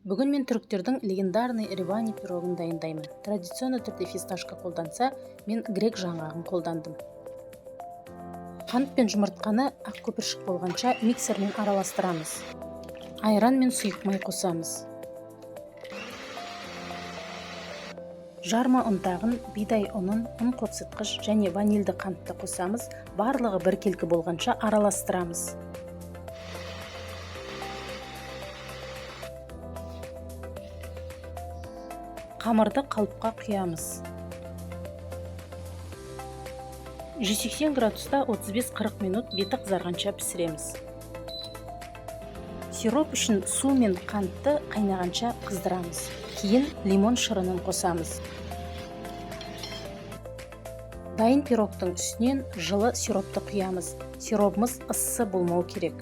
Бүгін мен түріктердің легендарный ревани пирогын дайындаймын. Традиционный түрде фисташка қолданса, мен грек жаңғағын қолдандым. Қант пен жұмыртқаны ақ көпіршік болғанша миксермен араластырамыз. Айран мен сұйық май қосамыз. Жарма ұнтағын, бидай ұнын, ұн қопсытқыш және ванильді қантты қосамыз. Барлығы біркелкі болғанша араластырамыз. Қамырды қалыпқа құямыз. 180 градуста 35-40 минут беті қызарғанша пісіреміз. Сироп үшін су мен қантты қайнағанша қыздырамыз. Кейін лимон шырынын қосамыз. Дайын пирогтың үстінен жылы сиропты құямыз. Сиробымыз ыссы болмау керек.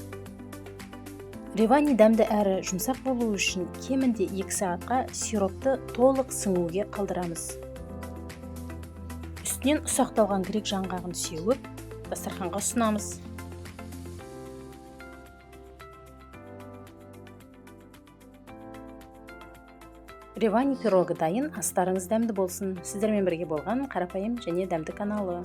Ревани дәмді әрі жұмсақ болуы үшін кемінде 2 сағатқа сиропты толық сіңуге қалдырамыз. Үстінен ұсақталған грек жаңғағын сеуіп, дастарханға ұсынамыз. Ревани пирогы дайын, астарыңыз дәмді болсын. Сіздермен бірге болған Қарапайым және дәмді каналы.